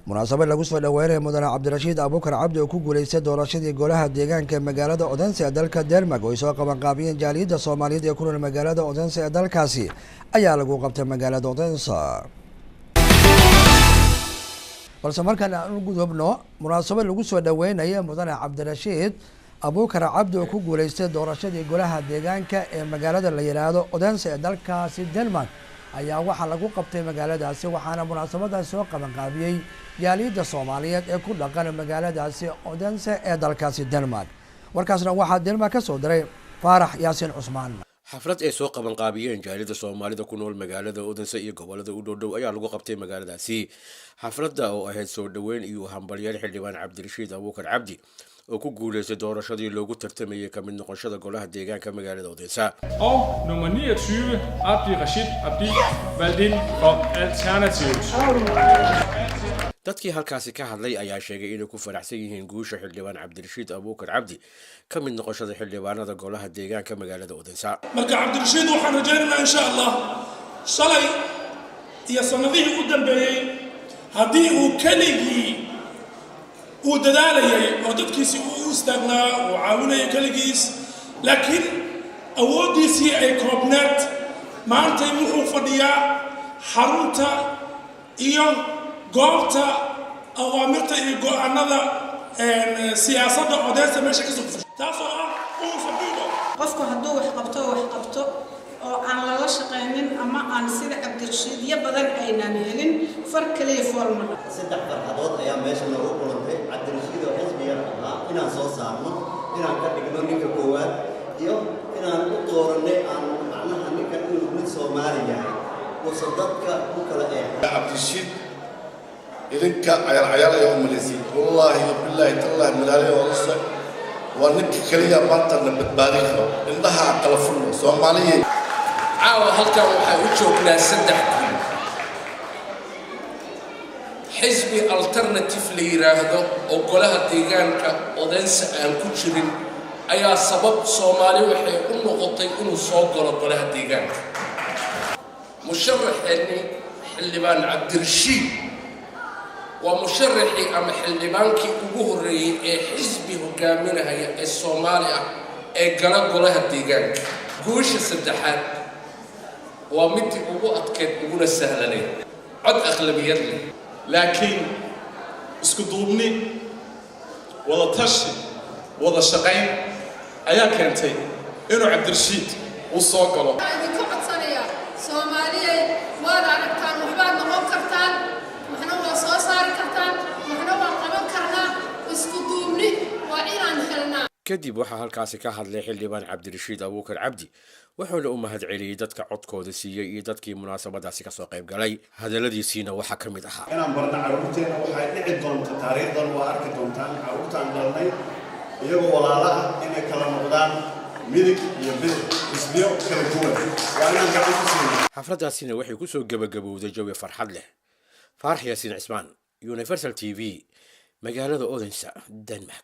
Munaasabad lagu soo dhaweynaya mudane Cabdirashiid Abuukar Cabdi oo ku guuleystay doorashadii golaha deegaanka magaalada Odense ee dalka Denmark, oo ay soo qabanqaabiyeen jaaliyadda Soomaaliyeed ee ku nool magaalada Odense ee dalkaasi, ayaa lagu qabtay magaalada Odense. Balse markaan aan u gudubno munaasabad lagu soo dhaweynaya mudane Cabdirashiid Abuukar Cabdi oo ku guuleystay doorashadii golaha deegaanka ee magaalada la yidhaahdo Odense ee dalkaasi Denmark, ayaa waxaa lagu qabtay magaaladaasi, waxaana munaasabadaasi soo qabanqaabiyey jaaliyadda Soomaaliyeed ee ku dhaqan magaaladaasi Odense ee dalkaasi Denmark. Warkaasna waxaa Denmark ka soo diray Faarax Yaasiin Cusmaan. Xaflad ay soo qabanqaabiyeen jaaliyadda Soomaalida ku nool magaalada Odense iyo gobolada u dhowdhow ayaa lagu qabtay magaaladaasi. Xafladda oo ahayd soo dhoweyn iyo hambalyaal xildhibaan Cabdirashiid Abuukar Cabdi oo ku guuleystay doorashadii loogu tartamayay ka mid noqoshada golaha deegaanka magaalada Odense. Og nummer 29, Abdi Rashid Abdi, valgt ind for Alternativet. Dadkii halkaasi ka hadlay ayaa sheegay inay ku faraxsan yihiin guusha xildhibaan Cabdirashiid Abuukar Cabdi ka mid noqoshada xildhibaanada golaha deegaanka magaalada Odense. Marka Cabdirashiid waxaan rajaynaynaa, insha Allah, shalay iyo sannadihii u dambeeyey haddii uu keligii uu dadaalayay oo dadkiisii uu u istaagnaa, uu caawinayay keligiis, laakiin awooddiisii ay koobneed, maantay wuxuu fadhiyaa xarunta iyo goobta awaamirta iyo go'aanada siyaasadda Odense meesha ka soo fushay, taasoo ah Odense Byråd. Qofku hadduu wax qabto, wax qabto oo aan lala shaqaynin ama aan sida Cabdirashiidyo badan aynaan helin, far kaliya foolma. Saddex farxadood ayaa meesha noogu kulantay: Cabdirashiid oo xisbigan ahaa inaan soo saarno, inaan ka dhigno ninka koowaad, iyo inaan u doorannay aan macnaha ninkan inuu nin Soomaali yahay, uusan dadka u kala eexan. Cabdirashiid, idinka cayaar cayaar ayaa u malaysay. Wallaahi, bilaahi, tallaahi, magaalada Odense waa ninka keliya maanta na badbaadin karo. Indhaha kala furno, Soomaaliya. Caawa halkan waxaa u joognaa saddex guul. Xisbi Alternative la yidhaahdo oo golaha deegaanka Odense aan ku jirin ayaa sabab Soomaali waxay u noqotay inuu soo galo golaha deegaanka. Musharaxeenni xildhibaan Cabdirashiid waa musharaxii ama xildhibaankii ugu horreeyey ee xisbi hogaaminaya ee Soomaali ah ee gala golaha deegaanka. Guusha saddexaad waa midii ugu adkeyd uguna sahlanayd, cod aqlabiyad leh. Laakiin isku duubni, wada tashi, wada shaqayn ayaa keentay inuu Cabdirashiid uu soo galo. Waxaan idinka codsanayaa, Soomaaliyey, waad aragtaan, waxbaad noqon kartaan, waxna waa soo saari kartaan, waxna waan qaban karnaa. Isku duubni waa inaan helnaa. Kadib waxaa halkaasi ka hadlay xildhibaan Cabdirashiid Abuukar Cabdi, wuxuuna u mahadceliyey dadka codkooda siiyey iyo dadkii munaasabadaasi kasoo qayb galay. Hadalladiisiina waxaa ka mid ahaa: Inaan barno carruurteena waxay dhici doonta taariikhdan, waa arki doontaan carruurtaan dhalnay iyagoo walaalo ah inay kala noqdaan midig iyo bidix, xisbiyo kala duwan. Waa inaan gacan ku siino. Xafladaasina waxay kusoo gebagabowday jawi farxad leh. Faarax Yaasiin Cismaan, Universal TV, magaalada Odense, Denmark.